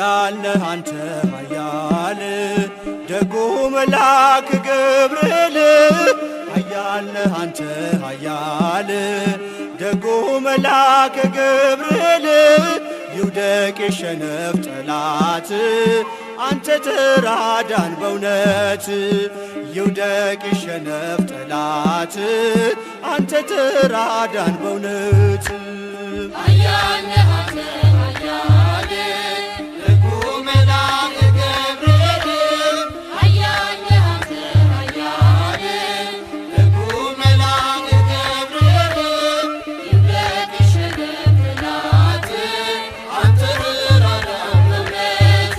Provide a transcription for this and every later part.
ኃያል ነህ አንተ ኃያል ደጉ መልአክ ገብርኤል ኃያል ነህ አንተ ኃያል ደጉ መልአክ ገብርኤል ይውደቅ ይሸነፍ ጠላት አንተ ተራዳን በእውነት ይውደቅ ይሸነፍ ጠላት አንተ ተራዳን በእውነት። ኃያል ነህ አንተ ኃያል ደጉ መልአክ ገብርኤል ኃያል ነህ አንተ ኃያል ደጉ መልአክ ገብርኤል ይውደቅ ይሸነፍ ጠላት አንተ ተራዳን በእውነት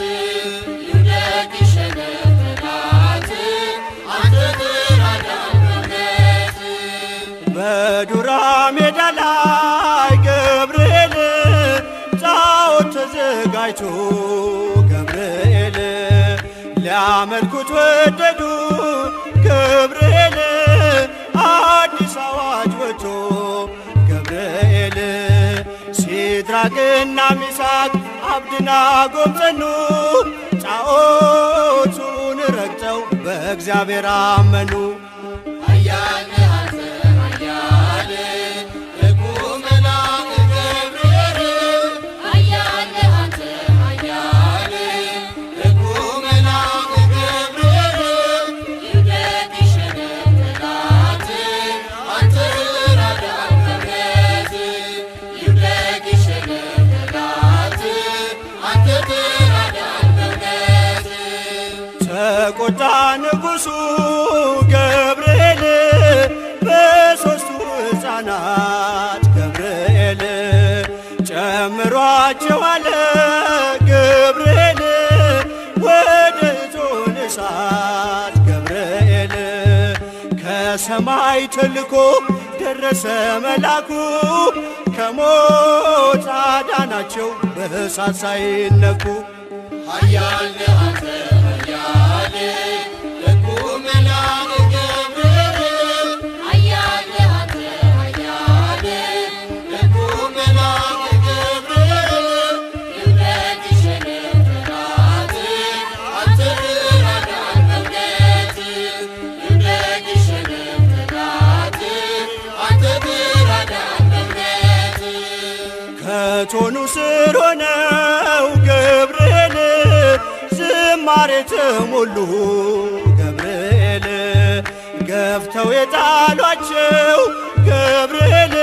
ይውደቅ ይሸነፍ ጠላት አንተ ተራዳን በእውነት። በዱራ ሜዳ ላይ ገብርኤል ጣዖት ተዘጋጅቶ ገብርኤል ሊያመልኩት ወደዱ ገብርኤል አዲስ አዋጅ ወጥቶ ገብርኤል ሲድራቅና ሚሳቅ አብድናጎም ጸኑ ጣዖቱን ረግጠው በእግዚአብሔር አመኑ። ኃያል ነህ አንተ ኃያል ደጉ መልአክ ገብርኤል ኃያል ነህ አንተ ኃያል ደጉ መልአክ ገብርኤል ይውደቅ ይሸነፍ ጠላት አንተ ተራዳን በእውነት ይውደቅ ይሸነፍ ጠላት አንተ ተራዳን በእውነት። ተቆጣ ንጉሡ ገብርኤል በሦስቱ ሕፃናት ገብርኤል ጨምሯቸው አለ ገብርኤል ወደ እቶነ እሳት ገብርኤል ከሰማይ ተልኮ ደረሰ መላኩ ከሞት አዳናቸው በእሳት ሳይነኩ። ኃያል ነህ አንተ ኃያል ደጉ መልአክ ገብርኤል ኃያል ነህ አንተ ኃያል ደጉ መልአክ ገብርኤል ይውደቅ ይሸነፍ ጠላት አንተ ተራዳን በእውነት ይውደቅ ይሸነፍ ጠላት አንተ ተራዳን በእውነት። ከቶኑ ስር ሆነው ገብርኤል ዝማሬ ተሞሉ ገብርኤል ገፍተው የጣሏቸው ገብርኤል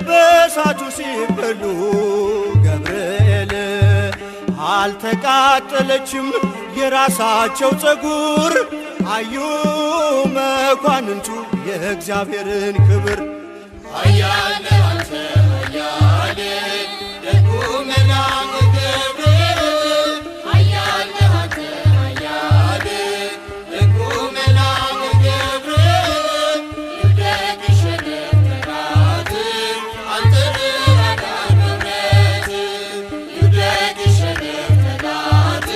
በእሳቱ ሲበሉ ገብርኤል አልተቃጠለችም የራሳቸው ፀጉር አዩ መኳንንቱ የእግዚአብሔርን ክብር። ኃያል ነህ አንተ ኃያል ደጉ መልአክ ገብርኤል ኃያል ነህ አንተ ኃያል ደጉ መልአክ ገብርኤል ይውደቅ ይሸነፍ ጠላት አንተ ተራዳን በእውነት ይውደቅ ይሸነፍ ጠላት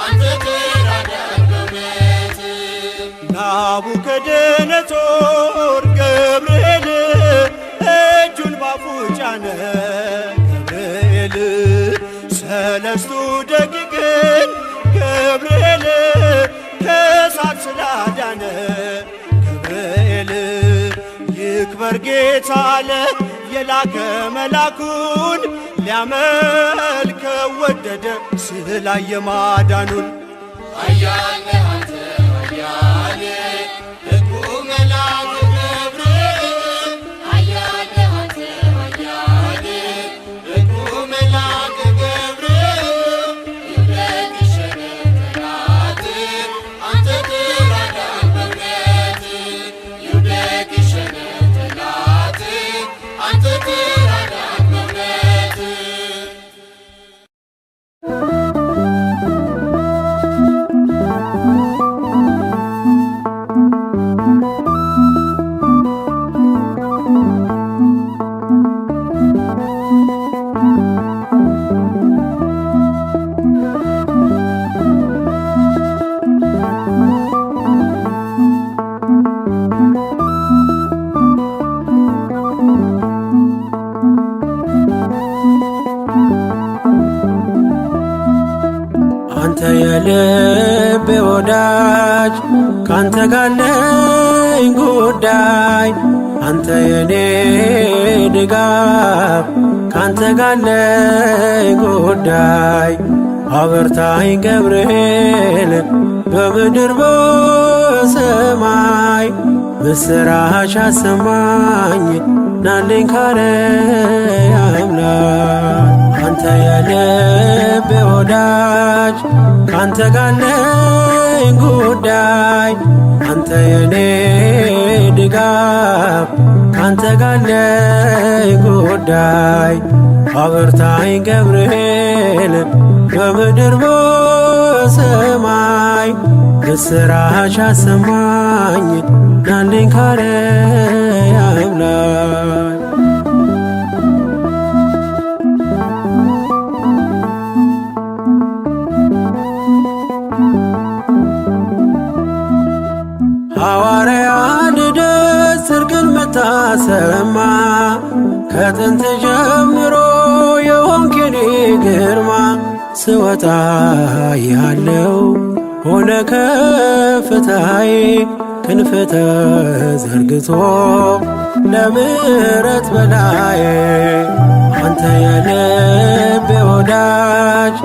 አንተ ተራዳን በእውነት። ናቡከደነጾር ገብርኤል እጁን ባፉ ጫነ ገብርኤል ሰለስቱ ደቂቅን ገብርኤል ከእሳት ስላዳነ ገብርኤል ይክበር ጌታ አለ የላከ መላኩን ሊያመልከው ወደደ ስላየ ማዳኑን። ኃያል ነህ አንተ ኃያል ደጉ መልአክ ገብርኤል ኃያል ነህ አንተ ኃያል ደጉ መልአክ ገብርኤል ይውደቅ ይሸነፍ ጠላት አንተ ተራዳን በእውነት ይውደቅ ይሸነፍ ጠላት አንተ ተራዳን በእውነት። የልቤ ወዳጅ ካንተ ጋለኝ ጉዳይ፣ አንተ የኔ ድጋፍ ካንተ ጋለኝ ጉዳይ። አበርታኝ ገብርኤል በምድር በሰማይ፣ ምስራች አሰማኝ ናልኝ ካርያም ላይ። አንተ የልቤ ወዳጅ ካንተ ጋለኝ ጉዳይ፣ አንተ የኔ ድጋፍ ካንተ ጋለኝ ጉዳይ። አበርታኝ ገብርኤል በምድር በሰማይ፣ ምስራች አሰማኝ ናልኝ ካርያም ላይ። ሐዋርያ ልደት ጽድቅን ምታሰማ፣ ከጥንት ጀምሮ የሆንክ የኔ ግርማ፣ ስወጣ ያለው ሆነ ከፍታዬ፣ ክንፍ ተዘርግቶ ለምሕረት በላዬ። አንተ የልቤ ወዳጅ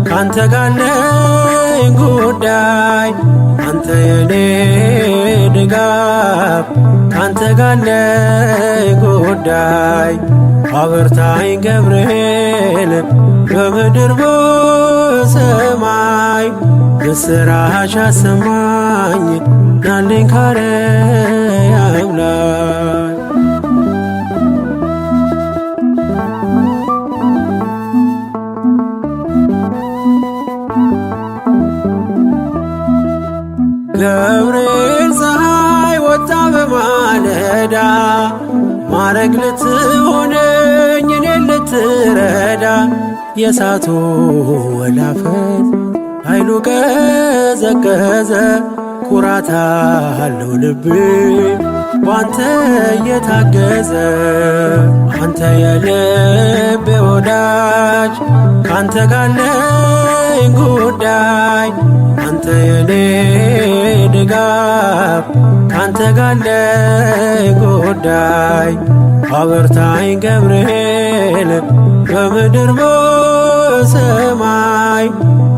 ካንተ ጋለኝ ጉዳይ፣ አንተ የኔ ድጋፍ ካንተ ጋለኝ ጉዳይ። አበርታኝ ገብርኤል በምድር በሰማይ፣ ምስራች አሰማኝ ናልኝ ካርያም ላይ። ገብርኤል ፀሐይ ወጣ በማለዳ፣ ማረግ ልትሆነኝ እኔን ልትረዳ፣ የእሳቱ ወላፈን ኃይሉ ቀዘቀዘ፣ ኩራት አለው ልቤ ባንተ እየታገዘ። አንተ የልቤ ወዳጅ ካንተ ጋለኝ ጉዳይ፣ አንተ የኔ ድጋፍ ካንተ ጋለኝ ጉዳይ። አበርታኝ ገብርኤል በምድር በሰማይ፣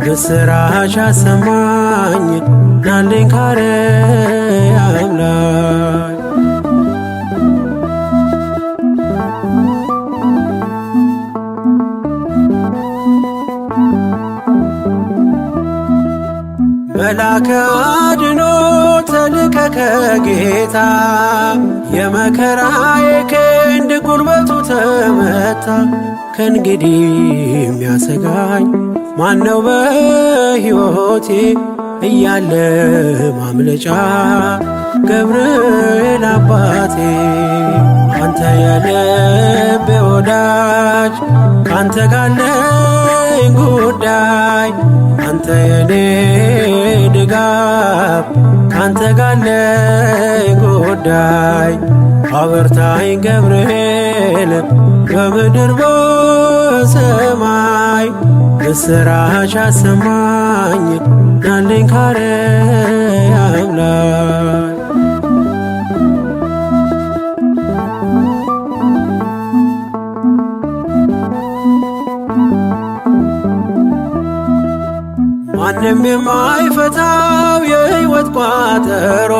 ምስራች አሰማኝ ናልኝ ካርያም ላይ። መላከ አድኖ ተልከ ከጌታ፣ የመከራዬ ክንድ ጉልበቱ ተመታ። ከእንግዲህ የሚያሰጋኝ ማነው በሕይወቴ እያለ ማምለጫ ገብርኤል አባቴ? አንተ የልቤ ወዳጅ ካንተ ጋለኝ ጉዳይ፣ አንተ የኔ ድጋፍ ካንተ ጋለኝ ጉዳይ። አበርታኝ ገብርኤል በምድር በሰማይ፣ ምስራች አሰማኝ ናልኝ ካርያም ላይ። ማንም የማይፈታው የሕይወት ቋጠሮ፣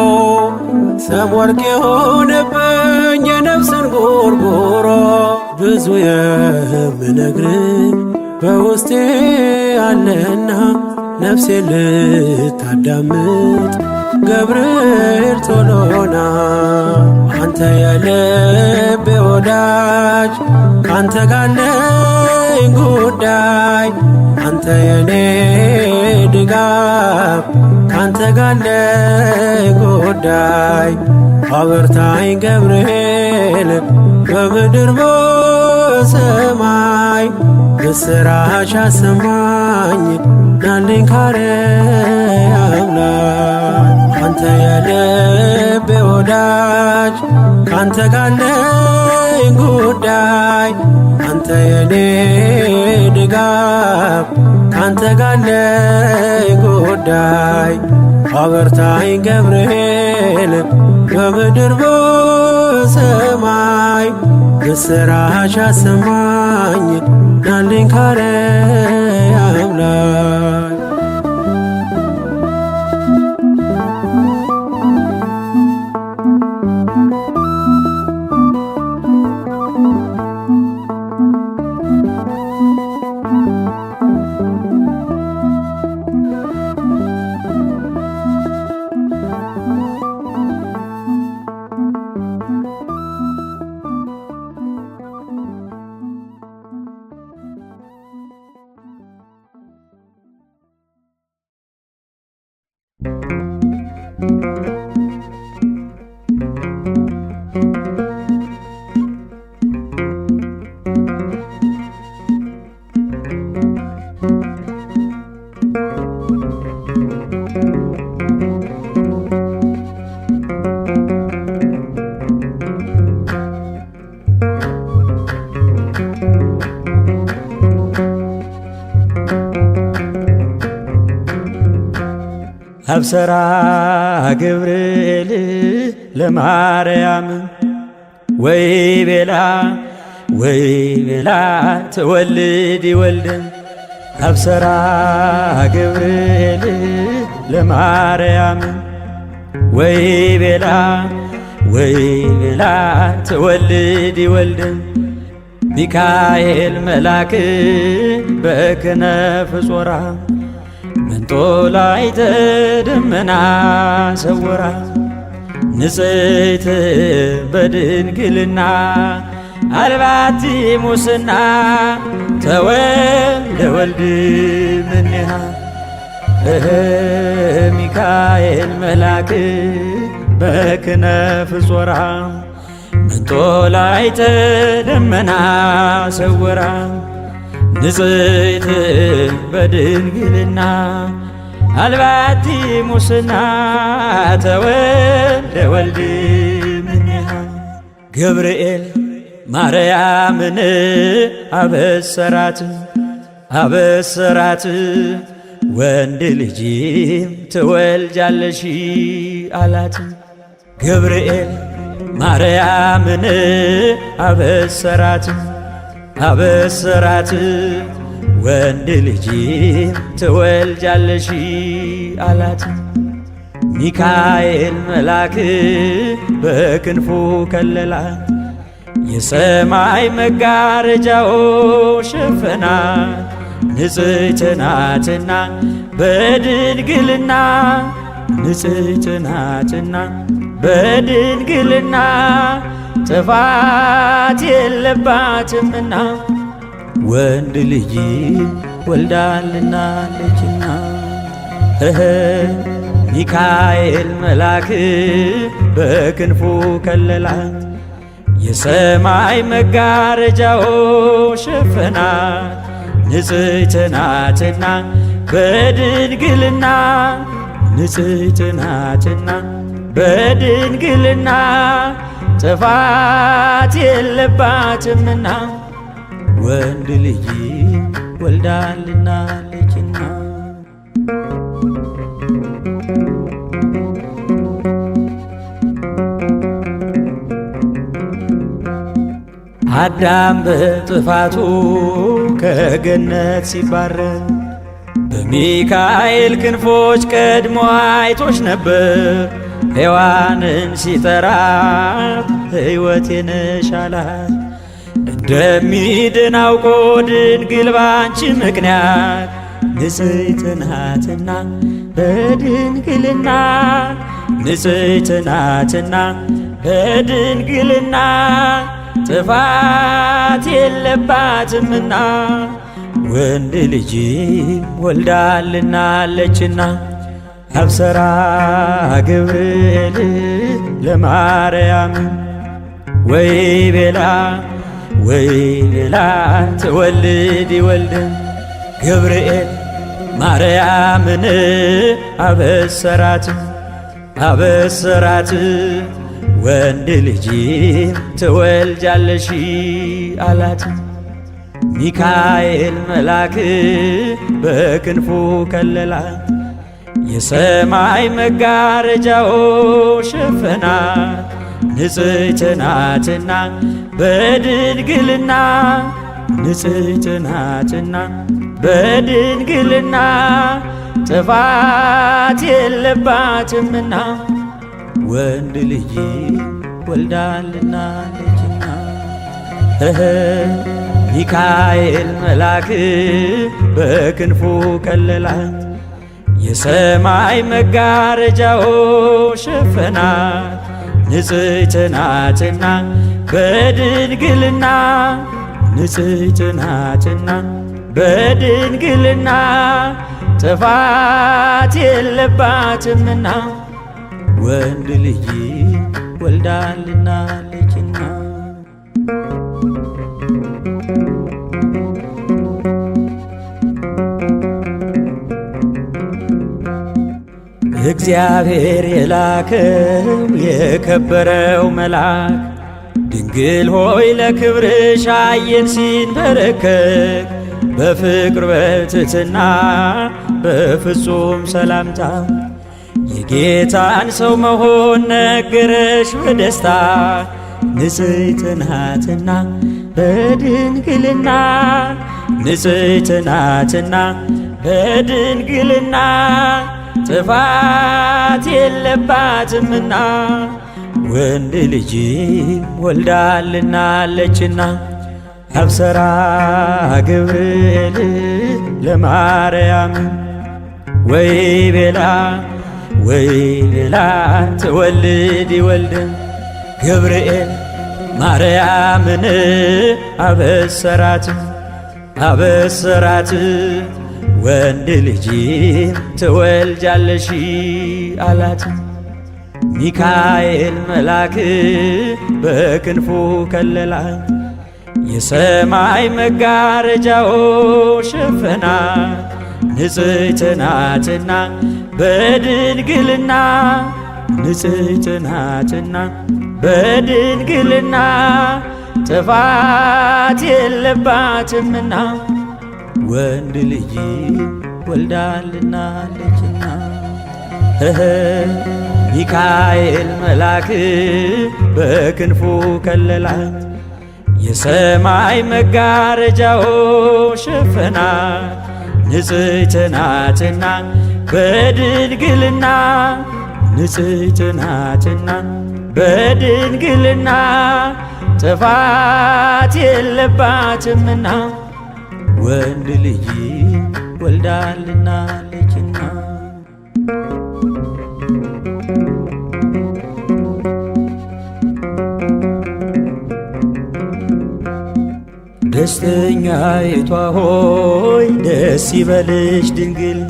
ሰም ወርቅ የሆነብኝ የነፍስን ጎርጎሮ፣ ብዙ የምነግር በውስጤ አለና ነፍሴ ልታዳምጥ ገብርኤል ቶሎና። አንተ የልቤ ወዳጅ ካንተ ጋለኝ ጉዳይ፣ አንተ የኔ ድጋፍ ካንተ ጋለኝ ጉዳይ። አበርታኝ ገብርኤል በምድር በሰማይ፣ ምስራች አሰማኝ ናልኝ ካርያም ላይ። አንተ የልቤ ወዳጅ ካንተ ጋለኝ ጉዳይ፣ አንተ የኔ ድጋፍ ካንተ ጋለኝ ጉዳይ አበርታኝ ገብርኤል በምድር በሰማይ ምስራች አሰማኝ ናልኝ ካርያም ላይ። አብሰራ ገብርኤል ለማርያም ወይ ቤላ ወይ ቤላ ትወልድ ይወልድ አብሰራ ገብርኤል ለማርያም ወይ ቤላ ወይ ቤላ ትወልድ ይወልድ ሚካኤል መልአክ በክነፍ ጾራ መንጦላዕተ ደመና ሰውራ ንጽሕት በድንግልና አልባቲ ሙስና ተወልደ ወልድ እምኔሃ እህ ሚካኤል መልአክ በክነፍ ጾራ መንጦላዕተ ደመና ሰውራ ንጽሕት በድንግልና አልባቲ ሙስና ተወልደ ወልድ እምኔሃ ገብርኤል ማርያምን አበሰራት አበሰራት ወንድ ልጅም ትወልጃለሽ አላት። ገብርኤል ማርያምን አበሰራት አበሰራት ወንድ ልጅም ትወልጃለሽ አላት። ሚካኤል መልአክ በክንፉ ከለላት የሰማይ መጋረጃው ሸፈናት። ንጽሕት ናትና በድንግልና ንጽሕት ናትና በድንግልና ጥፋት የለባትምና ወንድ ልጅ ወልዳልናለችና። እህ ሚካኤል መልአክ በክንፉ ከለላት የሰማይ መጋረጃው ሸፈናት። ንጽሕት ናትና በድንግልና ንጽሕት ናትና በድንግልና ጥፋት የለባትምና ወንድ ልጅ ወልዳልናለችና። አዳም በጥፋቱ ከገነት ሲባረር በሚካኤል ክንፎች ቀድሞ አይቶሽ ነበር። ሔዋንን ሲጠራት ሕይወቴ ነሽ አላት። እንደሚድን አውቆ ድንግል ባንቺ ምክንያት ንጽሕት ናትና በድንግልና ንጽሕት ናትና በድንግልና ጥፋት የለባትምና ወንድ ልጅ ወልዳልናለችና። አብሰራ ገብርኤል ለማርያም ወይ ቤላ ወይ ቤላ ትወልድ ይወልድ ገብርኤል ማርያምን አበሰራት አበሰራት ወንድ ልጅ ትወልጃለሽ አላት። ሚካኤል መልአክ በክንፉ ከለላት። የሰማይ መጋረጃው ሸፈናት ንጽሕት ናትና በድንግልና ንጽሕት ናትና በድንግልና ጥፋት የለባትምና ወንድ ልጅ ወልዳልናለችና። ሚካኤል መልአክ በክንፉ ከለላት የሰማይ መጋረጃው ሸፈናት ንጽሕት ናትና በድንግልና ንጽሕት ናትና በድንግልና ጥፋት የለባትምና ወንድ ልጅ ወልዳልናለችና። እግዚአብሔር የላከው የከበረው መልአክ ድንግል ሆይ ለክብርሽ አየን ሲንበረከክ በፍቅር በትሕትና በፍጹም ሰላምታ የጌታን ሰው መሆን ነገረሽ በደስታ ንጽሕት ናትና በድንግልና ንጽሕት ናትና በድንግልና ጥፋት የለባትምና ወንድ ልጅ ወልዳልናለችና። አብሰራ ገብርኤል ለማርያም ወይ ቤላ ወይ ቤላ ትወልድ ይወልድ ገብርኤል ማርያምን አበሰራት አበሰራት ወንድ ልጅ ትወልጃለሽ አላት። ሚካኤል መልአክ በክንፉ ከለላት የሰማይ መጋረጃው ሸፈናት ንጽሕት ናትና በድንግልና ንጽሕት ናትና በድንግልና ጥፋት የለባትምና ወንድ ልጅ ወልዳልናለችና። ሚካኤል መልአክ በክንፉ ከለላት የሰማይ መጋረጃው ሸፈናት ንጽሕት ናትና በድንግልና ንጽሕት ናትና በድንግልና ጥፋት የለባትምና ወንድ ልጅ ወልዳልናለችና። ደስተኛይቷ ሆይ ደስ ይበልሽ ድንግል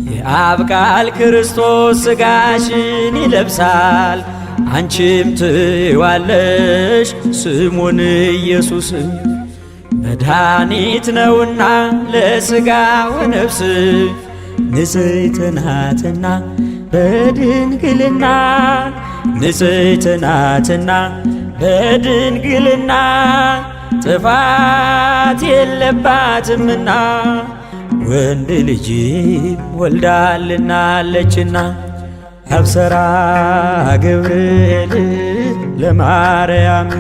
የአብ ቃል ክርስቶስ ሥጋሽን ይለብሳል አንቺም ትዋለሽ ስሙን ኢየሱስ መድኃኒት ነውና ለሥጋ ወነፍስ ንጽሕት ናትና በድንግልና ንጽሕት ናትና በድንግልና ጥፋት የለባትምና ወንድ ልጅ ወልዳልናለችና። አብሰራ ገብርኤል ለማርያም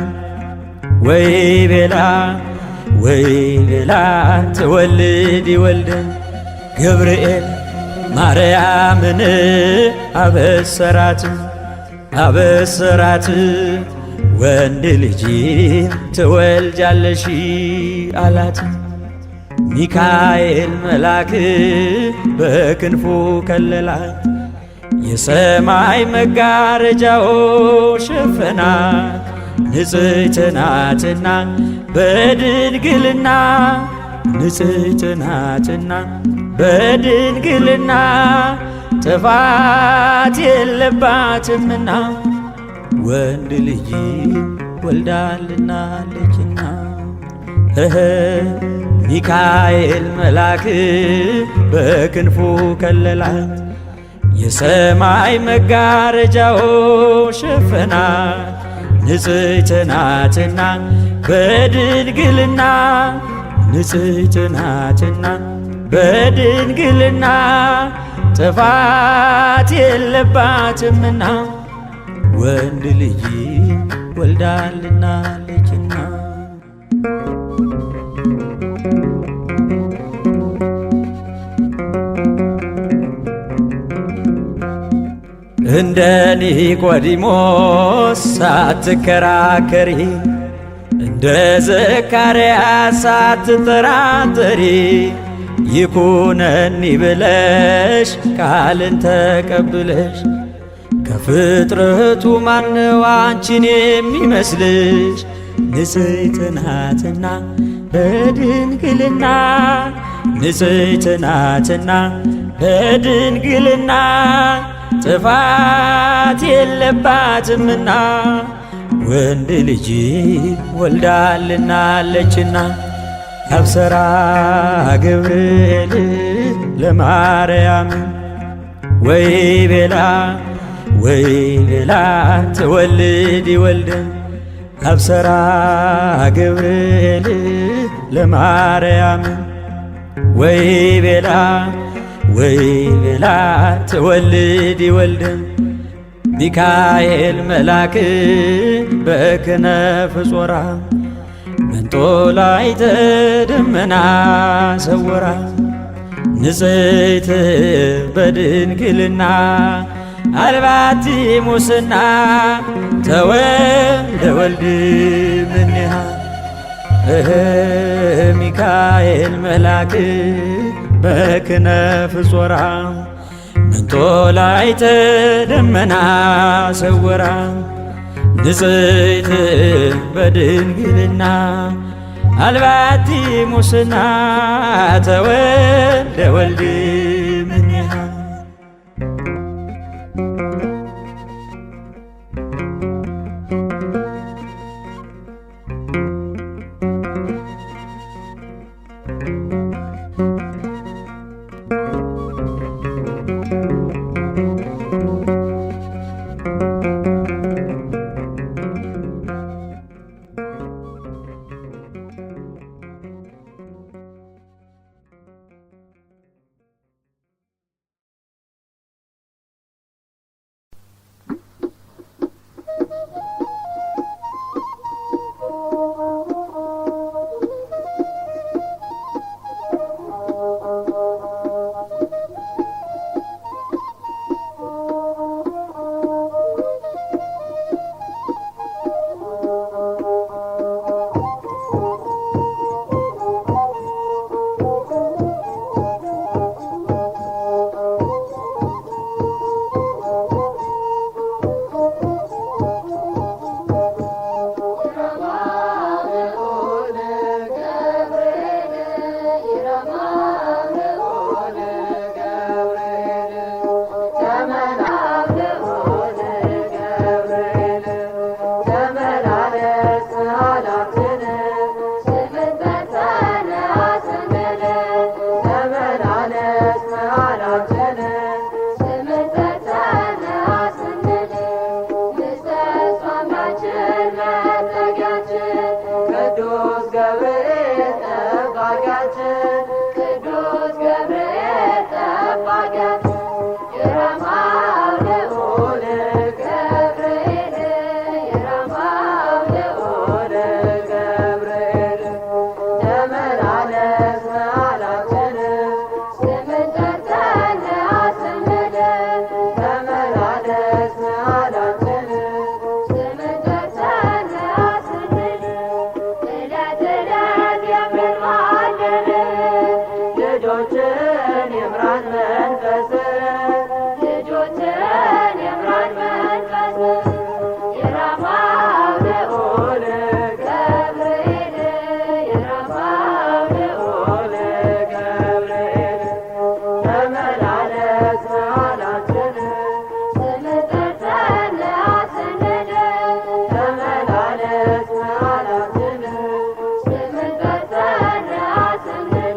ወይ ቤላ ወይ ቤላ ትወልድ ይወልድ ገብርኤል ማርያምን አበሰራት አበሰራት ወንድ ልጅ ትወልጃለሽ አላት። ሚካኤል መልአክ በክንፉ ከለላት የሰማይ መጋረጃው ሸፈናት ንጽሕት ናትና በድንግልና ንጽሕት ናትና በድንግልና ጥፋት የለባትምና ወንድ ልጅ ወልዳልናለችና። ሚካኤል መልአክ በክንፉ ከለላት የሰማይ መጋረጃው ሸፈናት ንጽሕት ናትና በድንግልና ንጽሕት ናትና በድንግልና ጥፋት የለባትምና ወንድ ልጅ ወልዳልናለችና። እንደ ኒቆዲሞስ ሳትከራከሪ እንደ ዘካርያስ ሳትጠራጠሪ ይኩነኒ ብለሽ ቃልን ተቀብለሽ ከፍጥረቱ ማነው አንቺን የሚመስልሽ? ንጽሕት ናትና በድንግልና ንጽሕት ናትና በድንግልና ጥፋት የለባትምና ወንድ ልጅ ወልዳልናለችና። አብሰራ ገብርኤል ለማርያም ወይ ቤላ ወይ ቤላ ትወልድ ይወልድ አብሰራ ገብርኤል ለማርያም ወይ ቤላ ወይ ቤላ ትወልድ ይወልድ ሚካኤል መልአክ በክነፍ ጾራ መንጦላዕተ ደመና ሰወራ ንጽሕት በድንግልና አልባቲ ሙስና ተወልደ ወልድ እምኔሃ ሚካኤል መልአክ በክነፍ ጾራ መንጦላዕተ ደመና ሰወራ ንጽሕት በድንግልና አልባቲ ሙስና ተወልደ ወልድ እምኔሃ። ቅዱስ ገብርኤል ጠባቂያችን፣ ቅዱስ ገብርኤል ጠባቂያችን፣ የራማው ልዑል ገብርኤል፣ የራማው ልዑል ገብርኤል፣ ተመላለስ መሃላችን፣ ስምን ጠርተን አስምለን፣ ተመላለስ መሃላችን፣ ስምን ጠርተን አስምለን፣ ዕለት ዕለት የምንማልድ ልጆችን የምራን መንፈስ፣ ልጆችን የምራን መንፈስ፣ የራማው ልዑል ገብርኤል፣ የራማው ልዑል ገብርኤል፣ ተመላለስ መሃላችን፣ ስምን ጠርተን አስምለን፣ ተመላለስ መሃላችን፣ ስምን ጠርተን አስምለን።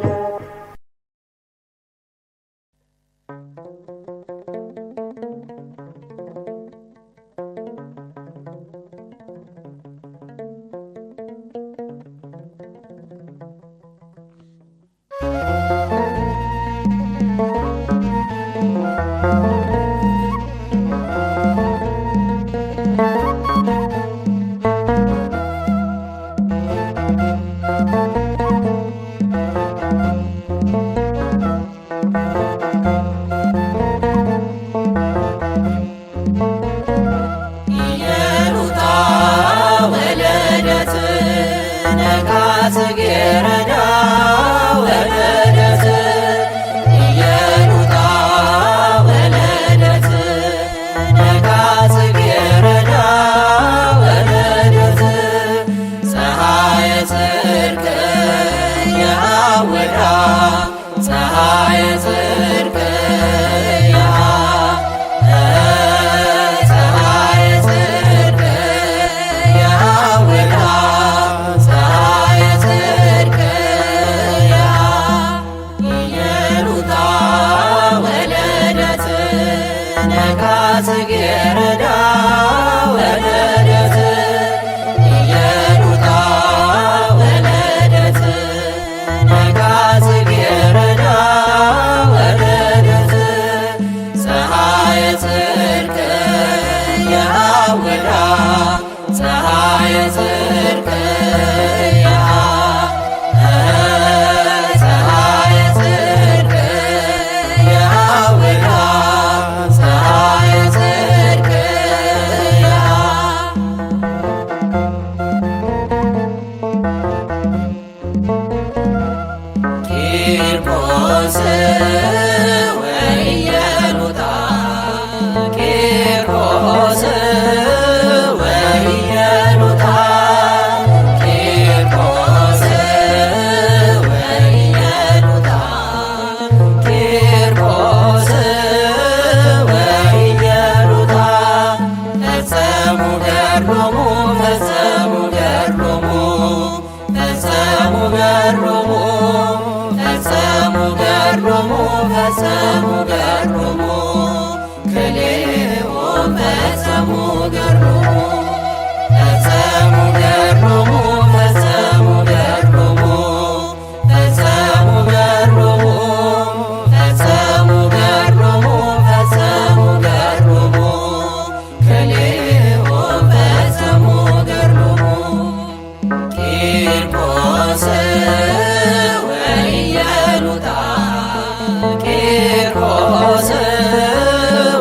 ነጋ ጽጌረዳ ወለደት ኢየሉጣ ወለደት ነጋ ጽጌረዳ ወለደት ፀሐየ ጽድቅ የሐውራ ፀሐየ ጽድቅ ፀሐየ ጽድቅ የሐውራ ፀሐየ ጽድቅ ቂርቆስ ወኢየሉጣ ቂርቆስ ወኢየሉጣ ቂርቆስ ወኢየሉጣ ቂርቆስ ወኢየሉጣ ፈጸሙ ገድሎሙ ፈጸሙ ገድሎሙ ፈጸሙ ገድሎሙ ፈጸሙ ገድሎሙ ፈጸሙ ገድሎሙ ክልኤሆሙ ፈጸሙ ገድሎሙ ፈጸሙ ገድሎሙ ፈጸሙ ገድሎሙ ፈጸሙ ገድሎሙ ፈጸሙ ገድሎሙ ፈጸሙ ገድሎሙ ክልኤሆሙ ፈጸሙ ገድሎሙ ቂርቆስ ወኢየሉጣ ቂርቆስ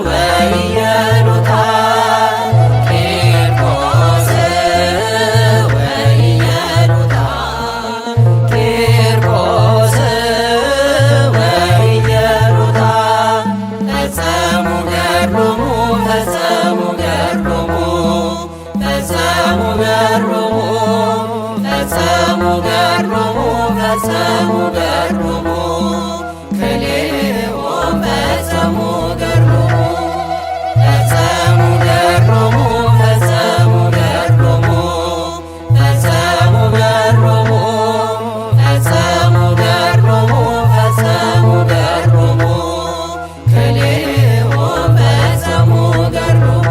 ወኢየሉጣ ቂርቆስ ወኢየሉጣ ቂርቆስ ወኢየሉጣ ፈጸሙ ገድሎሙ ፈጸሙ ገድሎሙ ፈጸሙ ገድሎሙ ፈጸሙ ገድሎሙ ፈጸሙ ገድሎሙ ክልኤሆሙ ፈጸሙ ገድሎሙ ፈጸሙ ገድሎሙ ፈጸሙ ገድሎሙ ፈጸሙ ገድሎሙ ፈጸሙ ገድሎሙ ፈጸሙ ገድሎሙ ክልኤሆሙ ፈጸሙ ገድሎሙ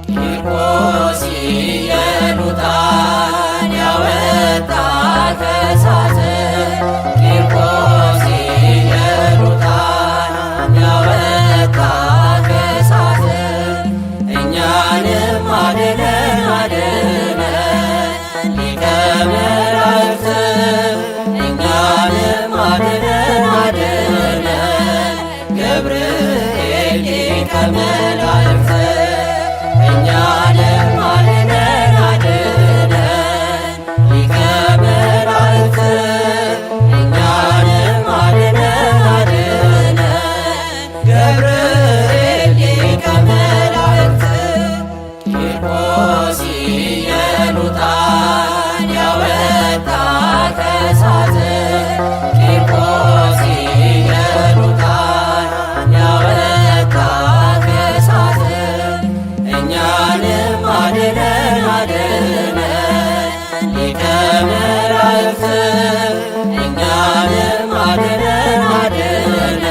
ቂርቆስ ኢየሉጣን ያወጣ ከእሳት ቂርቆስ ኢየሉጣን ያወጣ ከእሳት እኛንም አድነን አድነን ሊቀ መላእክት እኛንም አድነን አድነን ገብርኤል ሊቀ መላእክት እኛንም አድነን አድነን ሊቀ መላእክት እኛንም አድነን አድነን ገብርኤል ሊቀ መላእክት ቂርቆስ ኢየሉጣን ያወጣ ከእሳት ቂርቆስ ኢየሉጣን ያወጣ ከእሳት እኛንም አድነን አድነን ሊቀ መላእክት እኛንም አድነን አድነን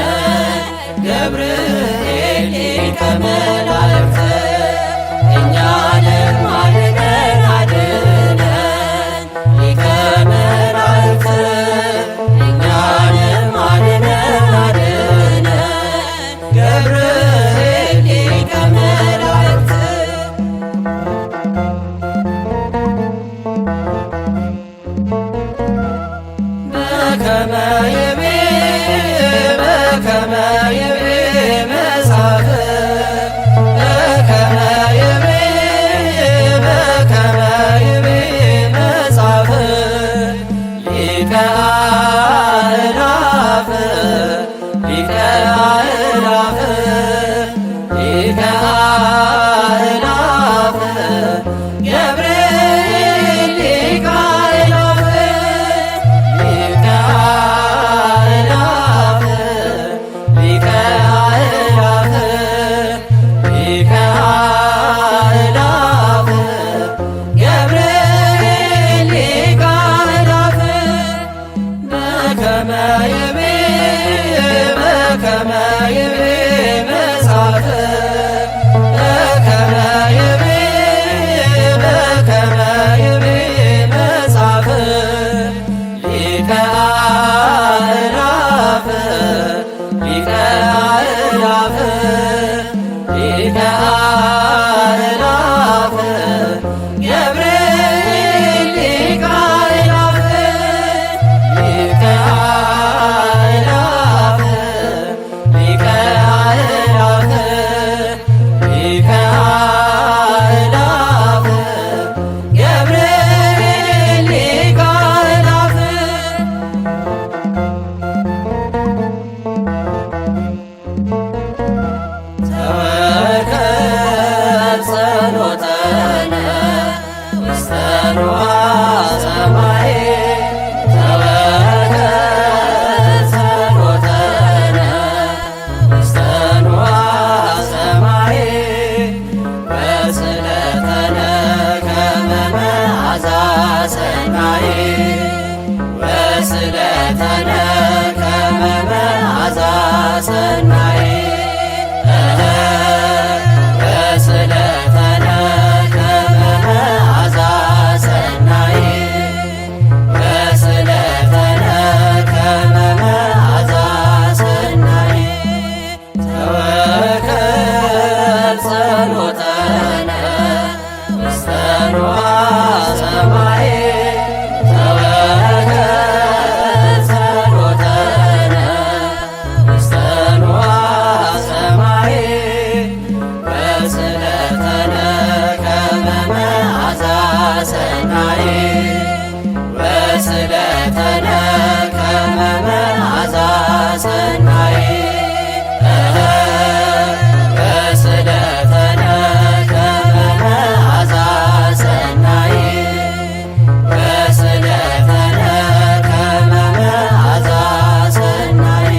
ገብርኤል ሊቀ መላእክት እኛንም አድነን አድነን ሊቀ መላእክት እኛንም አድነን አድነን ገብርኤል ሊቀ መላእክት በከመ ይቤ በከመ ይቤ መጽሐፍ በከመ ይቤ በከመ ይቤ መጽሐፍ ሊቀ አእላፍ ሊቀ አእላፍ ሊቀ አእላፍ ገብርኤል ሊቀ አእላፍ ሊቀ አእላፍ ሊቀ በከመ ይቤ በከመ ይቤ መጽሐፍ በከመ ይቤ በከመ ይቤ መጽሐፍ ሊቀ አእላፍ ሊቀ አእላፍ ሊቀ አእላፍ ገብርኤል ሊቀ አእላፍ ሊቀ አእላፍ ሊቀ አእላፍ ሊቀ አእላፍ ገብርኤል ሊቀ አእላፍ። ተወከብ ጸሎተነ ውስተ ንዋየ ሰማይ ተወከብ ጸሎተነ ውስተ ንዋየ ሰማይ ወስለተነ ከመ መዓዛ ሰናይ ወስለተነ ከመ መዓዛ ሰናይ ወስለተነ ከመ መዓዛ ሰናይ ወስለተነ ከመ መዓዛ ሰናይ ተወከብ ጸሎተነ ውስተ ንዋየ ሰማይ ተወከብ ጸሎተነ ውስተ ንዋየ ሰማይ ወስለተነ ከመ መዓዛ ሰናይ ወስለተነ ከመ መዓዛ ሰናይ ወስለተነ ከመ መዓዛ ሰናይ ወስለተነ ከመ መዓዛ ሰናይ።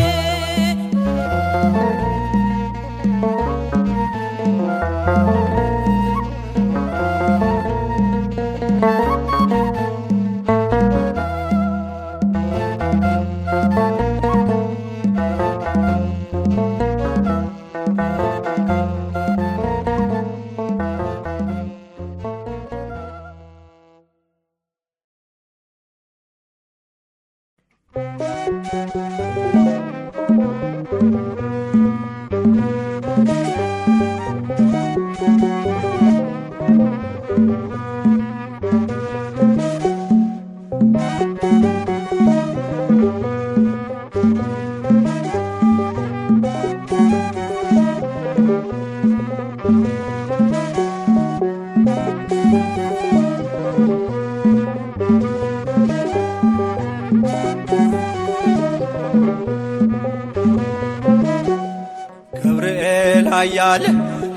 ገብርኤል ኃያል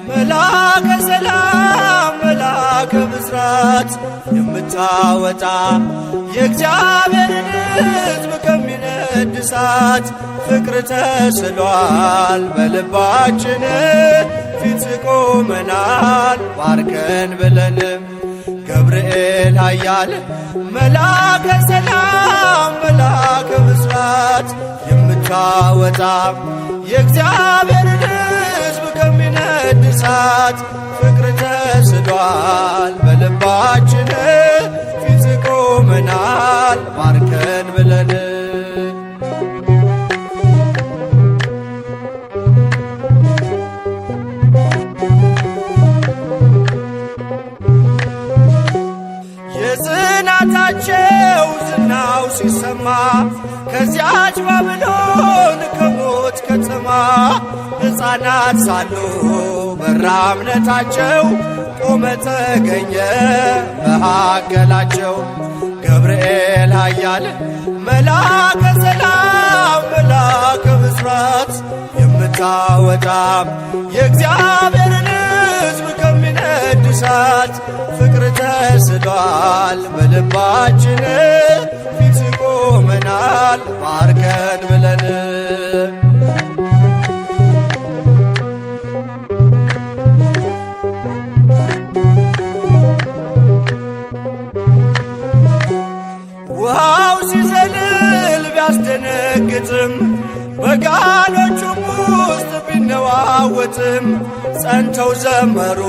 መልአከ ሰላም መልአከ ብስራት የምታወጣ የእግዚአብሔርን ሕዝብ ከሚነድ እሳት ፍቅር ተስሏል በልባችን ፊት ቆመናል ባርከን ብለንም። ገብርኤል ኃያል መልአከ ሰላም መልአከ ብስራት የምታወጣ የእግዚአብሔርን ሕዝብ ከሚነድ እሳት ፍቅር ተስሏል በልባችን ፊት ቆመናል ባርከን ብለን። የጽናታቸው ዝናው ሲሰማ ከዚያች ባብሎን ከሞት ከተማ ሕፃናት ሳሉ በራ እምነታቸው ቆመ ተገኘ መካከላቸው። ገብርኤል ኃያል መልአከ ሰላም መልአከ ብስራት የምታወጣ የእግዚአብሔርን ሕዝብ ከሚነድ እሳት ፍቅር ተስሏል በልባችን ፊት ቆመናል ባርከን ብለን። ውሃው ሲዘልል ቢያ ቢያስደነግጥም በጋኖቹም ውስጥ ቢነዋወጥም ጸንተው ዘመሩ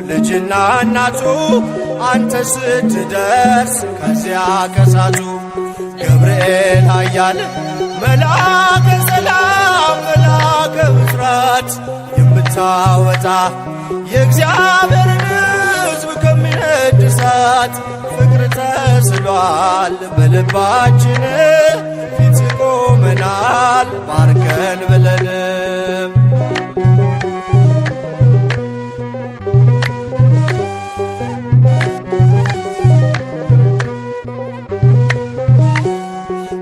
ልጅና እናቱ አንተ ስትደርስ ከዚያ ከሳቱ። ገብርኤል ኃያል መልአከ ሰላም መልአከ ብስራት የምታወጣ የእግዚአብሔርን ሕዝብ ከሚነድ እሳት ፍቅር ተስሏል በልባችን ፊት ቆመናል ባርከን ብለንም።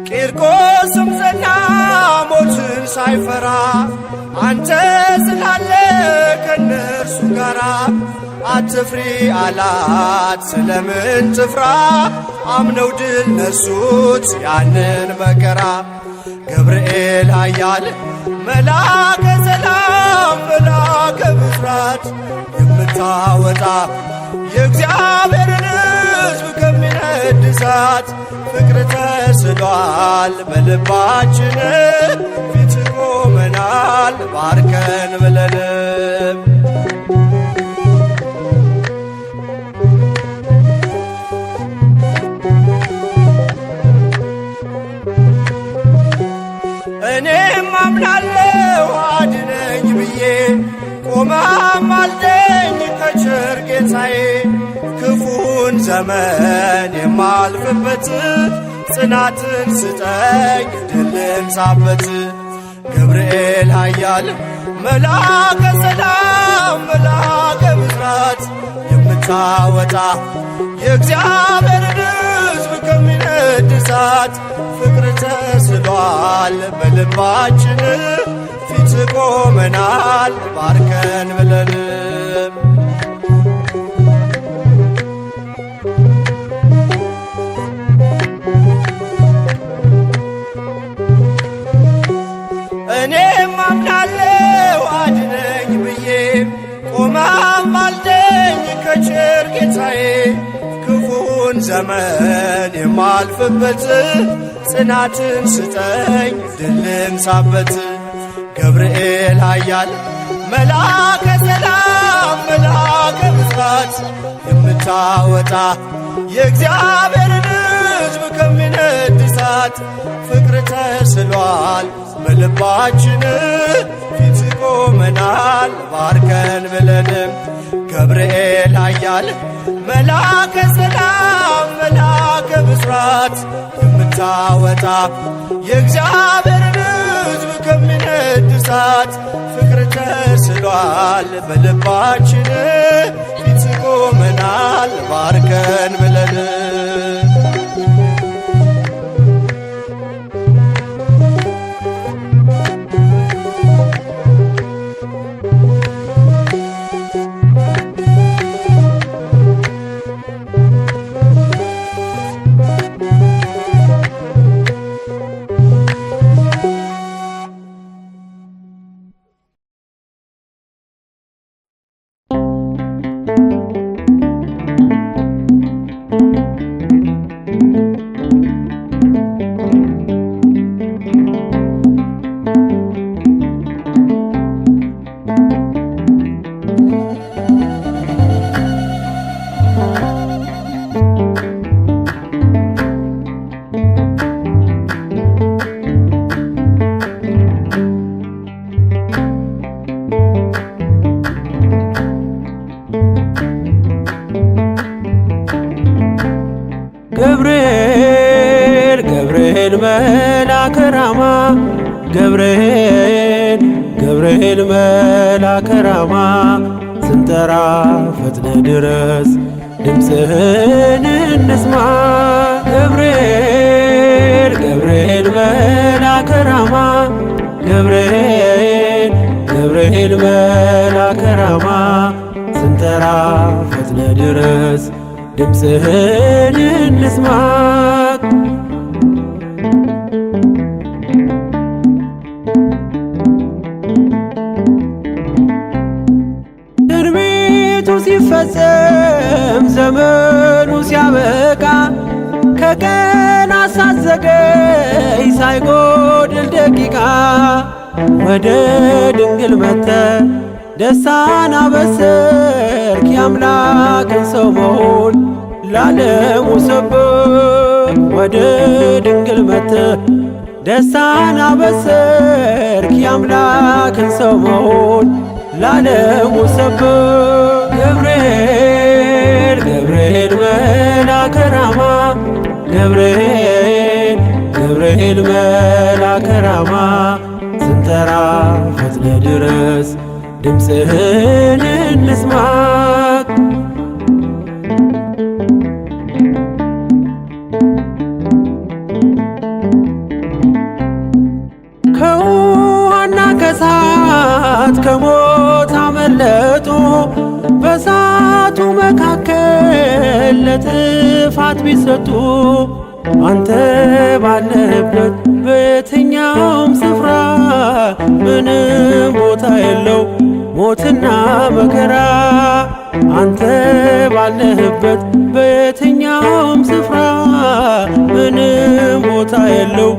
ቂርቆስም ጸና ሞትን ሳይፈራ አንተ ስላለ ከእነርሱ ጋራ አትፍሪ አላት ስለምን ትፍራ አምነው ድል ነሱት ያንን መከራ። ገብርኤል ኃያል መልአከ ሰላም መልአከ ብስራት የምታወጣ የእግዚአብሔርን ሕዝብ ከሚነድ እሳት ፍቅር ተስሏል በልባችን ፊት ቆመናል ባርከን ብለንም። እኔም አምናለሁ አድነኝ ብዬ ቆመም አልደኝ ከቸር ጌታዬ ክፉን ዘመን የማልፍበት ጽናትን ስጠኝ ድል ልንሳበት። ገብርኤል ኃያል መልአከ ሰላም መልአከ ብስራት የምታወጣ የእግዚአብሔርን ሕዝብ ከሚነድ እሳት ፍቅር ተስሏል በልባችን ፊት ቆመናል ባርከን ብለን። እኔም አምናለሁ አድነኝ ብዬ ቆመም አልደኝ ከቸር ጌታዬ ክፉን ዘመን የማልፍበት ጽናትን ስጠኝ ድል ልንሳበት። ገብርኤል ኃያል መልአከ ሰላም መልአከ ብስራት የምታወጣ የእግዚአብሔርን ሕዝብ ከሚነድ እሳት ፍቅር ተስሏል በልባችን ፊት ቆመናል ባርከን ብለንም። ገብርኤል ኃያል መልአከ ሰላም መልአከ ብስራት የምታወጣ የእግዚአብሔርን ሕዝብ ከሚነድ እሳት ፍቅር ተስሏል በልባችን ፊት ቆመናል ባርከን ብለን። ገብርኤል ገብርኤል መልአከ ራማ ገብርኤል ገብርኤል መልአከ ራማ ስንጠራ ፈጥነ ድረስ ድምፅህን እንስማ። ገብርኤል ገብርኤል መልአከ ራማ ገብርኤል ገብርኤል መልአከ ራማ ስንጠራ ፈጥነ ድረስ ድምፅህን እንስማ። ትንቢቱ ሲፈጸም ዘመኑ ሲያበቃ ከቀን አሳዘገይ ሳይጎድል ደቂቃ ወደ ድንግል መተ ደስታን አበሰርክ የአምላክን ሰው መሆን ላለሙ ሰብክ። ወደ ድንግል መተ ደስታን አበሰርክ የአምላክን ሰው መሆን ላለሙ ሰብክ። ገብርኤል ገብርኤል መልአከ ራማ ገብርኤል ገብርኤል መልአከ ራማ ስንጠራ ፈጥነ ድረስ ድምፅህን እንስማ። ከውሃና ከሳት ከሞት አመለጡ በሳቱ መካከል ለጥፋት ቢሰጡ አንተ ባለህበት በየትኛውም ስፍራ ምንም ቦታ የለው ሞትና መከራ። አንተ ባለህበት በየትኛውም ስፍራ ምንም ቦታ የለው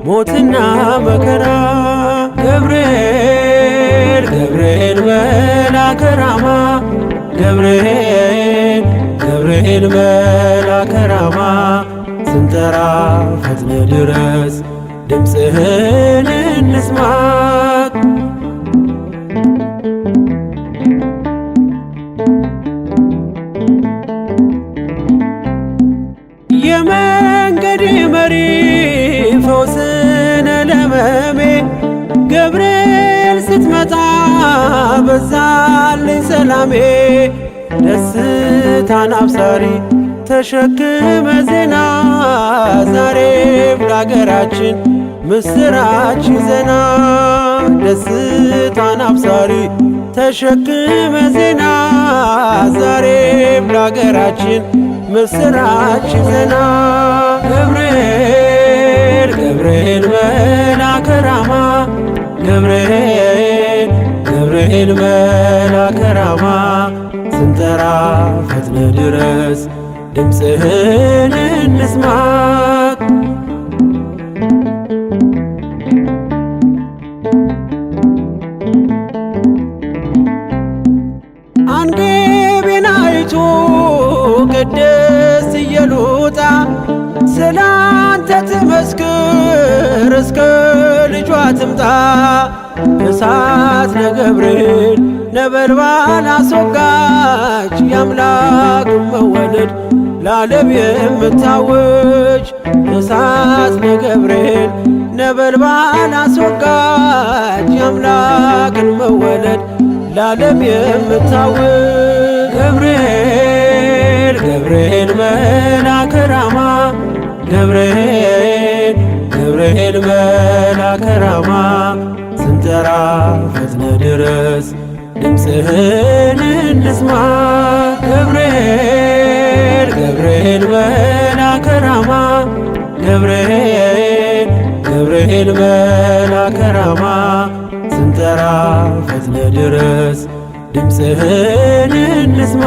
ሞትና መከራ። ገብርኤል ገብርኤል መልአከ ራማ ገብርኤል ገብርኤል መልአከ ራማ ስንጠራ ፈጥነ ድረስ ድምፅህን እንስማ። የመንገድ መሪ ፈውስነ ለመሜ ገብርኤል ስትመጣ በዛልኝ ሰላሜ። ደስታን አብሳሪ ተሸክመ ዜና ዛሬም ለአገራችን ምስራች ዜና። ደስታን አብሳሪ ተሸክመ ዜና ዛሬም ለአገራችን ምስራች ዜና። ገብርኤል ገብርኤል መልአከ ራማ ገብርኤል ገብርኤል መልአከ ራማ ስንጠራ ፈጥነ ድረስ ድምፅህን እንስማ። አንጌቢናይቱ ቅድስት ኢየሉጣ ስላንተ ትመስክር እስከ ልጇ ትምጣ። እሳት ለገብርኤል ነበልባል አስወጋች የአምላክ መወለድ ለዓለም የምታውጅ። እሳት ለገብርኤል ነበልባል አስወጋች የአምላክን መወለድ ለዓለም የምታውጅ። ገብርኤል ገብርኤል መልአከ ራማ ገብርኤል ገብርኤል መልአከ ራማ ስንጠራ ፈጥነ ድረስ ድምፅህን እንስማ። ገብርኤል ገብርኤል መልአከ ራማ ገብርኤል ገብርኤል መልአከ ራማ ስንጠራ ፈጥነ ድረስ ድምፅህን እንስማ።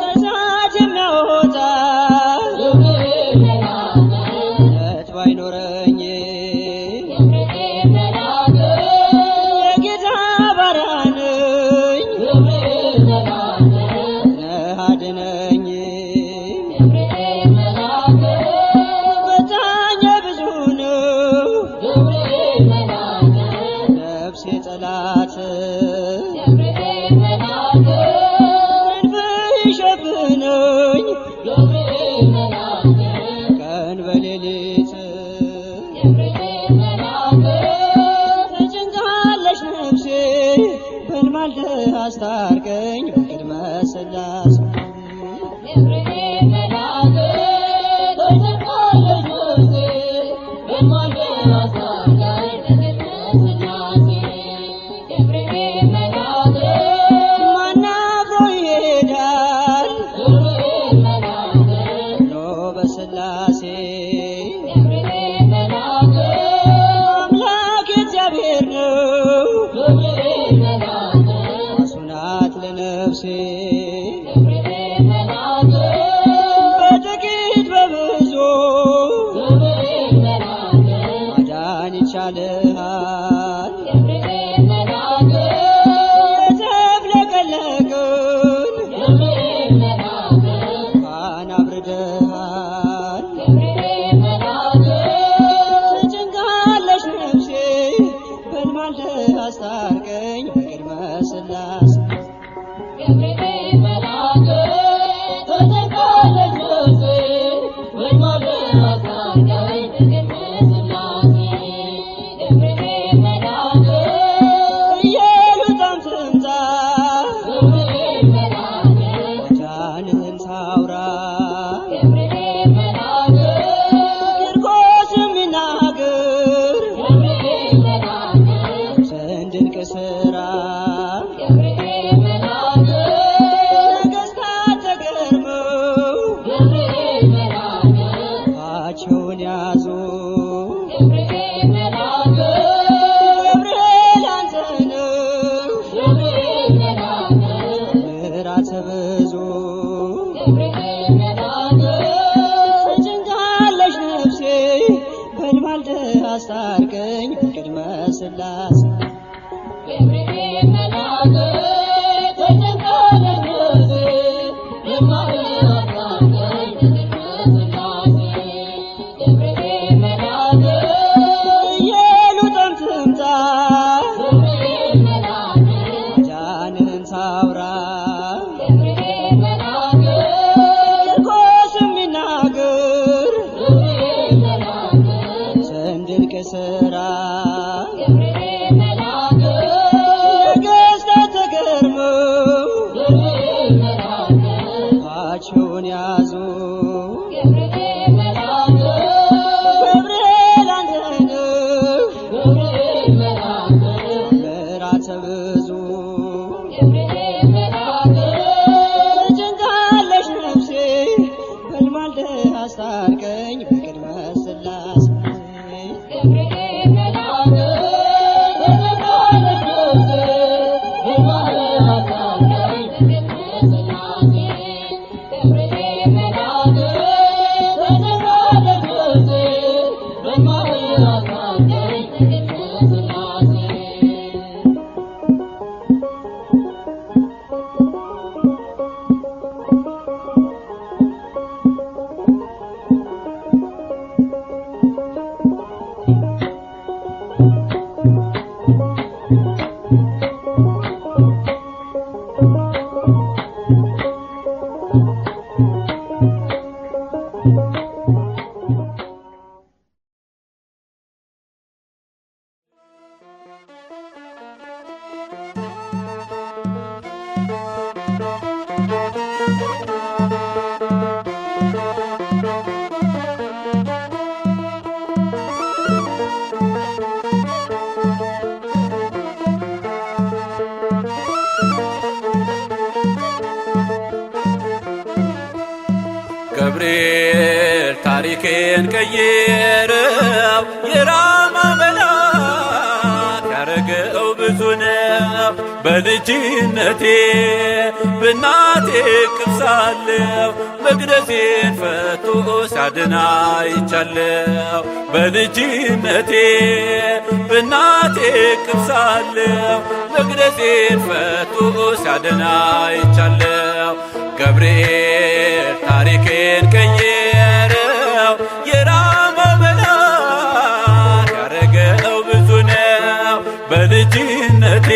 ከእሳት የሚያወጣ እምነት ባይኖረኝ የጌታ ባሪያ ነኝ፣ ነህ አድነኝ። ፈታኝ ብዙ ነው ነፍሴ ጠላት፣ ክንፍህ ይሸፍነኝ ቀን በሌሊት። ተጨንቃለች ነፍሴ በልማልደህ አስታርቀኝ በቅድመ ሥላሴ። ማን አብሮ ይሄዳል ኖ በሥላሴ? አምላክ እግዚአብሔር ነው፣ ራሱ ናት ለነፍሴ። በጥቂት በብዙ ማዳን ይቻልሃል። የተፍለቀለቅን እንኳን አብርደሃል። ተጨንቃለች ነፍሴ በልማልደህ አስታርቀኝ በቅድመ ሥላሴ። ኢየሉጣም ትምጣ ማዳንህን ታውራ፣ ቂርቆስም ይናገር ድንቅ ሥራ። ነገሥታት ተገርመው አፋቸውን ያዙ። ገብርኤል አንተ ነው ምሕረተ ብዙ። ተጨንቃለች ነፍሴ በልማልደህ አስታርቀኝ በቅድመ ሥላሴ። ኢየሉጣም ትምጣ ማዳንህን ታውራ፣ ቂርቆስም ይናገር ድንቅ ሥራ። ነገሥታት ተገርመው አፋቸውን ያዙ። ገብርኤል አንተ ነህ ምሕረተ ብዙ። ተጨንቃለች ነፍሴ በልማልደህ አስታርቀኝ በቅድመ ሥላሴ። ታሪኬን ቀየረው የራማ መልአክ ያረገው ብዙ ነው። በልጅነቴ በእናቴ እቅፍ ሳለሁ መግነዜን ፈቶ ሲያድን አይቻለሁ። በልጅነቴ በእናቴ እቅፍ ሳለሁ መግነዜን ፈቶ ሲያድን አይቻለሁ። ገብርኤል ታሪኬን ቀየረው የራማው መልአክ ያረገው ብዙ ነው። በልጅነቴ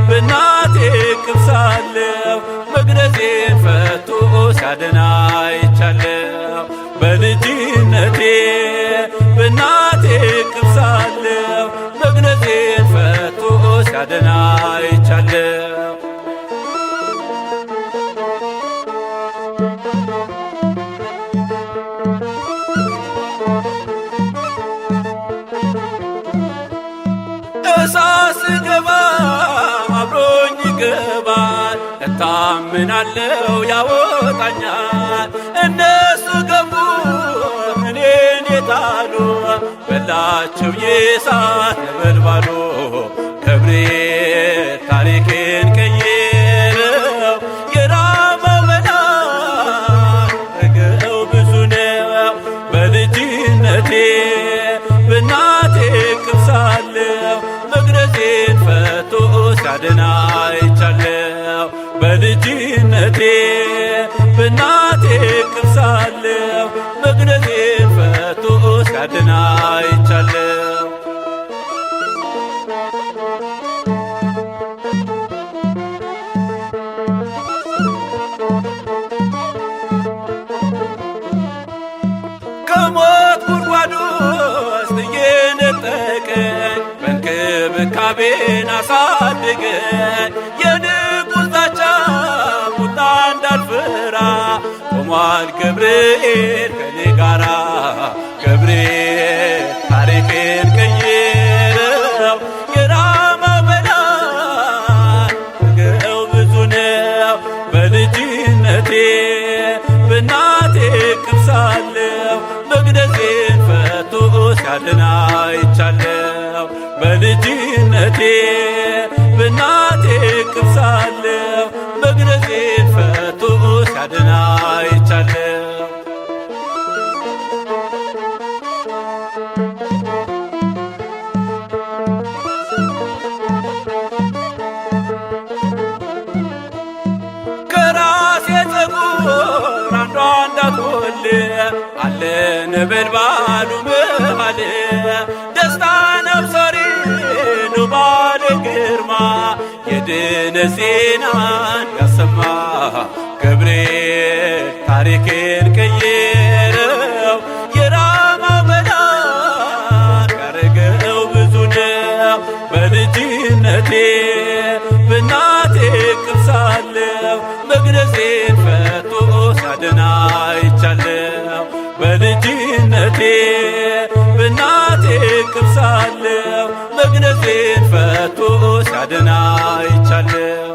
በእናቴ እቅፍ ሳለሁ መግነዜን ፈቶ ሲያድን አይቻለሁ። በልጅነቴ በእናቴ እቅፍ ሳለሁ መግነዜን ፈቶ ሲያድን አይቻለሁ። እሳት ስገባ አብሮኝ ይገባል፣ እታምናለው ያወጣኛል። እነሱ ገቡ እኔን የጣሉ በላቸው የእሳት ነበልባሉ። ገብርኤል ታሪኬን ቀየረው የራማው መልአክ ያረገው ብዙ ነው። በልጅነቴ በእናቴ እቅፍ ሳለሁ መግነዜን ፈቶ ሲያድን አይቻለሁ። በልጅነቴ በእናቴ እቅፍ ሳለሁ መግነዜን ፈቶ ሲያድን አይቻለሁ። ከሞት ጉድጓድ ውስጥ እየነጠቀኝ በእንክብካቤን አሳድገኝ የንጉሥ ዛቻ ቁጣ እንዳልፈራ ቆሟል ገብርኤል ከኔ ጋራ። ገብርኤል ታሪኬን ቀየረው የራማው መልአክ ያረገው ብዙ ነው። በልጅነቴ በእናቴ እቅፍ ሳለሁ መግነዜን ፈቶ ሲያድን አይቻለሁ። በልጅነቴ በእናቴ እቅፍ ሳለሁ መግነዜን ፈቶ ሲያድን አይቻለሁ። ከራሴ ፀጉር አንዷ እንዳትጎል አለ ነበልባሉ መሃል። ደስታ ነብሳሪ ነው ባለ ግርማ የድነት ዜናን ያሰማ። ገብርኤል ታሪኬን ቀየረው የራማው መልአክ ያረገው ብዙ ነው። በልጅነቴ በእናቴ እቅፍ ሳለሁ መግነዜን ፈቶ ሲያድን አይቻለሁ። በልጅነቴ በእናቴ እቅፍ ሳለሁ መግነዜን ፈቶ ሲያድን አይቻለሁ።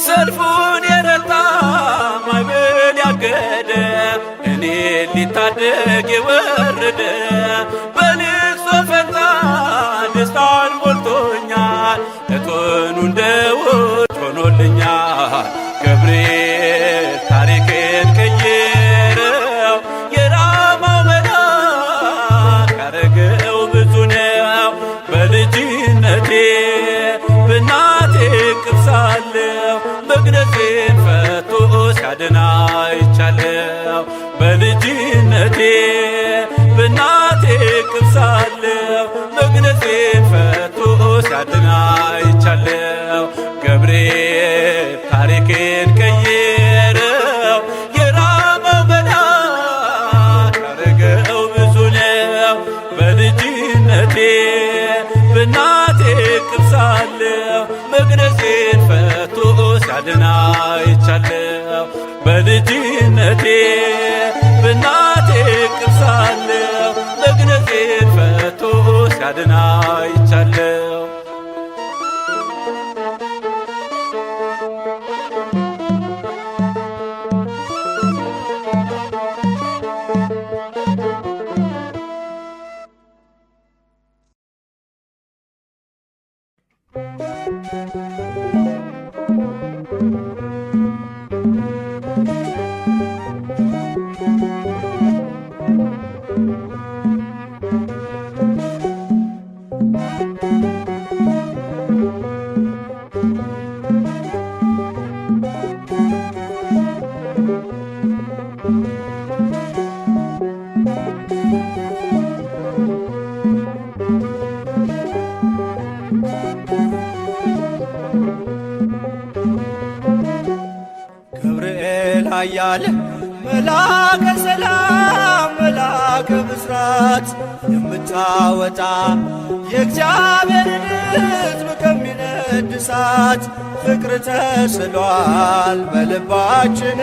ሰልፉን የረታ ማዕበል ያገደ እኔ ሊታደግ የወረደ በልቅሶ ፈንታ ደስታን ሞልቶኛል። እቶኑ እንደ ውጭ ሆኖልኛል። ገብርኤል ታሪኬን ቀየረው የራማው መልአክ ያረገው ብዙ ነው። በልጅነቴ በእናቴ እቅፍ ሳለሁ መግነዜን ፈቶ ሲያድን አይቻለሁ። በልጅነቴ በእናቴ እቅፍ ሳለሁ መግነዜን ፈቶ ሲያድን አይቻለሁ። ገብርኤል ታሪኬን ቀየረው የራማው መልአክ ያረገው ብዙ ነው። በልጅነቴ በእናቴ እቅፍ ሳለሁ መግነዜን ፈቶ ሲያድን አይቻለሁ። በልጅነቴ በእናቴ እቅፍ ሳለሁ መግነዜን ፈቶ ሲያድን ሲያድን አይቻለሁ። ገብርኤል ኃያል መልአከ ሰላም መልአከ ብስራት የምታወጣ የእግዚአብሔርን ሕዝብ ከሚነድ እሳት ፍቅር ተስሏል በልባችን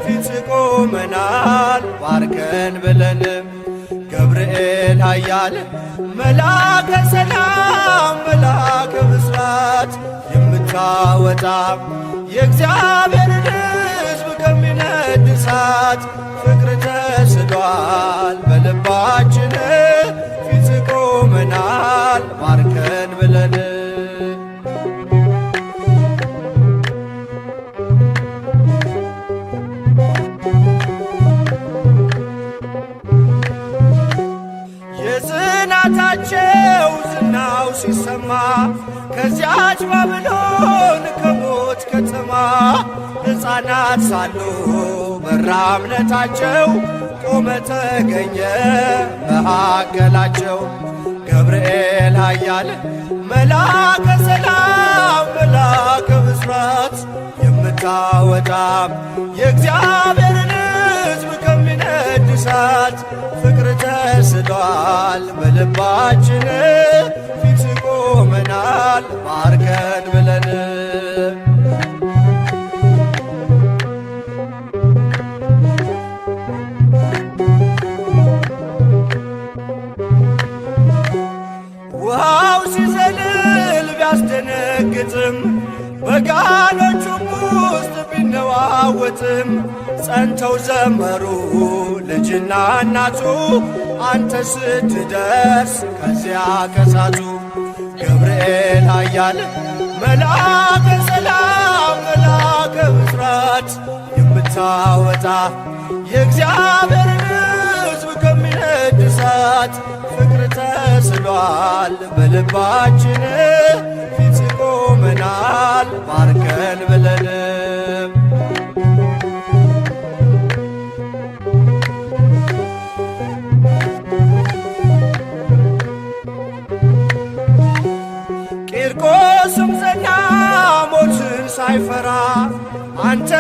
ፊት ቆመናል ባርከን ብለንም። ገብርኤል ኃያል መልአከ ሰላም መልአከ ብስራት የምታወጣ የእግዚአብሔርን ሕዝብ ከሚነድ እሳት ፍቅር ተስሏል በልባችን ፊት ቆመናል ባርከን ብለን። የጽናታቸው ዝናው ሲሰማ ከዚያች ባብሎን ከሞት ከተማ ሕፃናት ሳሉ በራ እምነታቸው ቆመ ተገኘ መካከላቸው። ገብርኤል ኃያል መልአከ ሰላም መልአከ ብስራት የምታወጣ የእግዚአብሔርን ሕዝብ ከሚነድ እሳት ፍቅር ተስሏል በልባችን ፊት ቆመናል ባርከን ብለን። ውሃው ሲዘልል ቢያስደነግጥም በጋኖቹም ውስጥ ቢነዋወጥም ጸንተው ዘመሩ ልጅና እናቱ አንተ ስትደርስ ከዚያ ከሳቱ። ገብርኤል ኃያል መልአከ ሰላም መልአከ ብስራት የምታወጣ የእግዚአብሔርን ሕዝብ ከሚነድ እሳት ፍቅር ተስሏል በልባችን ፊት ቆመናል ባርከን ብለን። ቂርቆስም ጸና ሞትን ሳይፈራ አንተ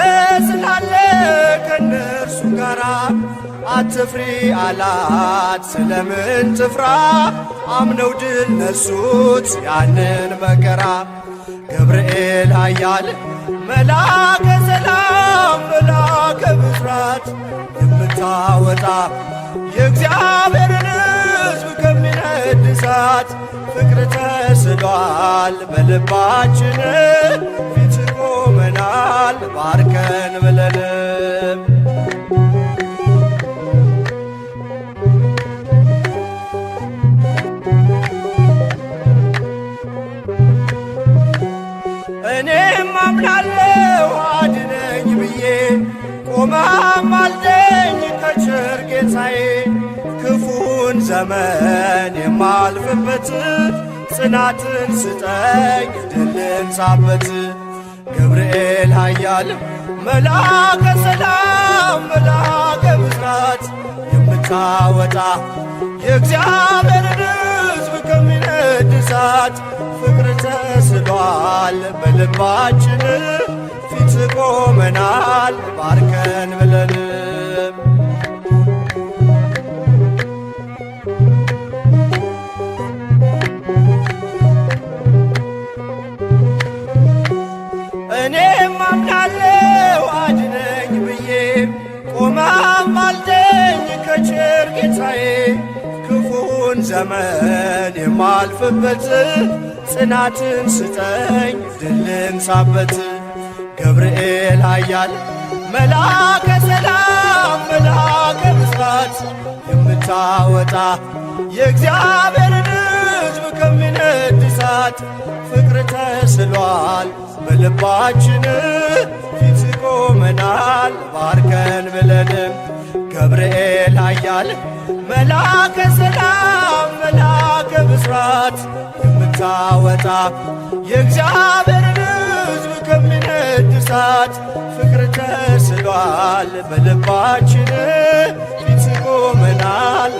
ስላለ ከእነርሱ ጋራ አትፍሪ አላት ስለምን ትፍራ አምነው ድል ነሱት ያንን መከራ። ገብርኤል ኃያል መልአከ ሰላም መልአከ ብስራት የምታወጣ የእግዚአብሔርን ሕዝብ ከሚነድ እሳት ፍቅር ተስሏል በልባችን ፊት ቆመናል ባርከን ብለን። እኔም አምናለሁ አድነኝ ብዬ ቆመ አማልደኝ ከቸር ጌታዬ ክፉን ዘመን የማልፍበት ጽናትን ስጠኝ ድል ልንሳበት። ገብርኤል ኃያል መልአከ ሰላም መልአከ ብስራት የምታወጣ የእግዚአብሔርን ሕዝብ ከሚነድ እሳት ፍቅር ተስሏል በልባችን ፊት ቆመናል ባርከን ብለን። እኔም አምናለሁ አድነኝ ብዬ ቆመ አማልደኝ ከቸር ጌታዬ ክፉን ዘመን ዘመን የማልፍበት ጽናትን ስጠኝ ድል ልንሳበት። ገብርኤል ኃያል መልአከ ሰላም መልአከ ብስራት የምታወጣ የእግዚአብሔርን ሕዝብ ከሚነድ እሳት ፍቅር ተስሏል በልባችን ፊት ቆመናል ባርከን ብለንም። ገብርኤል ኃያል መልአከ ሰላም መልአከ ብስራት የምታወጣ የእግዚአብሔርን ሕዝብ ከሚነድ እሳት ፍቅር ተስሏል በልባችን ፊት ቆመናል።